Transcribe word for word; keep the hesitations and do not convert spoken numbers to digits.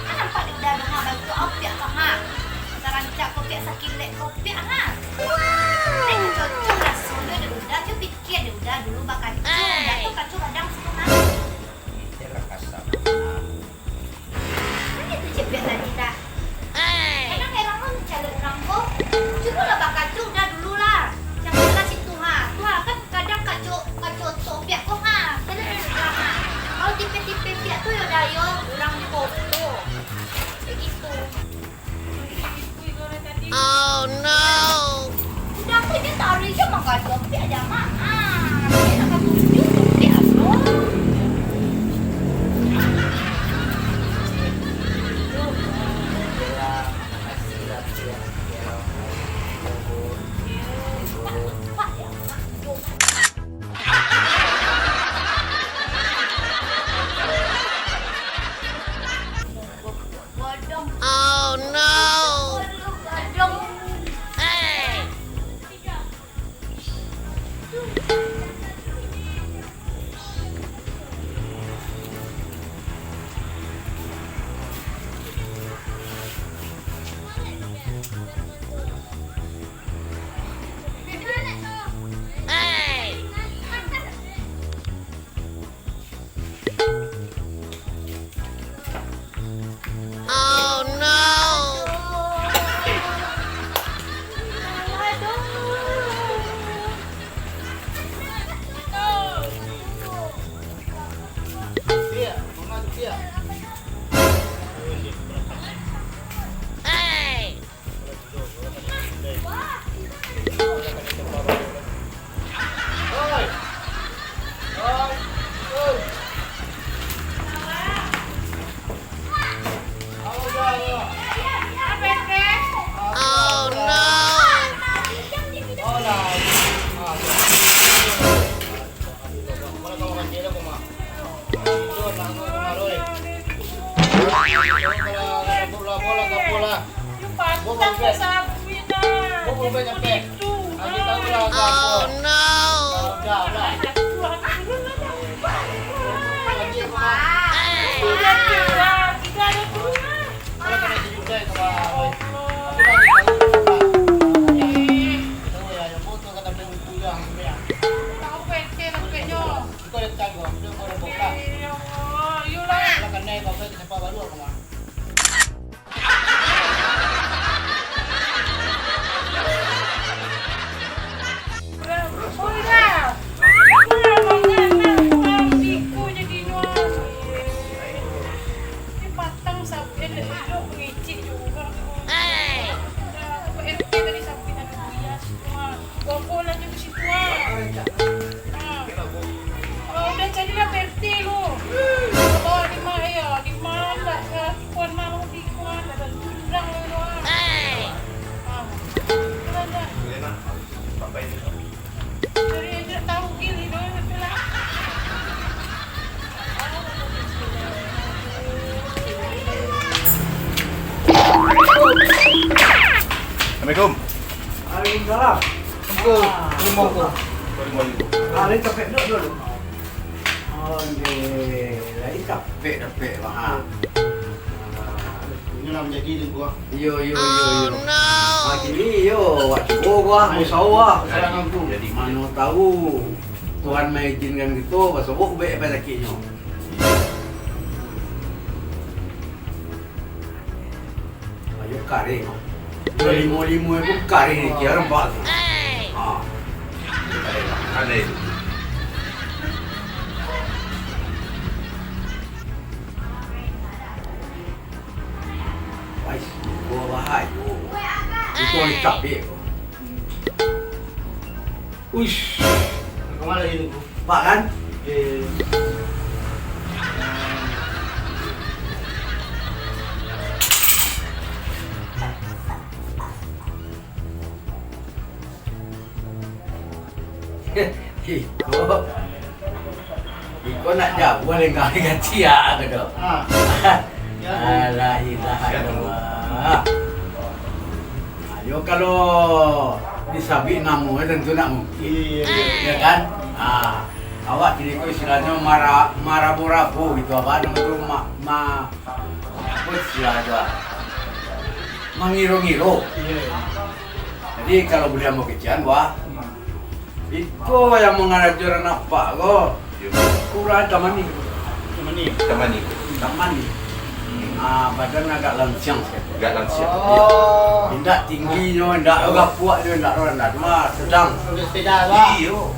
Kan nampak dek Uda tu ha, bantuak au piak tu ha. Sarancak ko piak, sakilek ko piak ha. Nek cocok rasonyo dek Uda, cubo pikia dek Uda dulu bakaco. Uda tu kaco gadang situ ha. Itulah kasar. Kan itu je piak tadi dah. Emang heran lo mancaliak urang ko. Cubolah bakaco Uda dulu lah. Caliaklah situ ha. Tu ha kan kadang kaco, kaco otok piak ko ha. Caliak dek Uda ha. Kalau tipe-tipe piak tu yo dah yo, urang juo otok. Kayak gitu. Oh no. Uda tu je taruih je mangkato piak dah mah. Ah, piak nak katuju tu piak tu. Oh no! Hey! Oh no! Hey! Oh no! Bola, bola, bola, bola, bola. Oh no! Kalau udah carilah P R T lu. Bawa di ma-, ya, di mana, ya, kuan malu di kuan, ada jurang lu, ah. Ah. Udah, udah. Cari aja tahu gini, doang, tapi lah. Assalamualaikum. Waalaikumsalam. Ko, rumah ko. Ah, lain capek duduk dulu. Ondeh, lain capek dapek, Bang. Ah. Inyo lah manjadi tu, gua. Iyo, iyo, iyo, iyo. Oh, no. Ah, kini iyo, awak cubo gua, ah, usaho gua. Jadi, mano tahu Tuhan maizinkan kito, basobok ubek-ubek sakiknyo. Ayo kareh. Limo-limo itu kareh ni, kira rembak tu. Ha. Kareh. Wais, gua bahayo. Itu orang capek tu. Uish. Kemana ini, Bu? Pak, kan? Eh. Iko. Iko nak jauah lengkah dengan ciak, kata. Ah. Ya. La ilaha illallah. Ayo, kalau disabik namo, tentu nak mungkin. Iya, iya. Ya kan? Ah. Awak kini ko istilahnyo mara-, marabo-rabo gitu, apa namo tu, ma-, ma-, apa istilah tu, ah? Mangiro-ngiro. Iyo. Jadi, kalau buliah mau kecekan, wah, iko yang mangarajo anak pak ko, kurang tamani. Tamani. Tamani. Tamani. Ah, badan agak lansiang sikit. Agak lansiang. Oh. Indak tingginyo, indak gapuaknyo, indak randahnyo, cuma sedang. Sepeda, Pak. Iyo.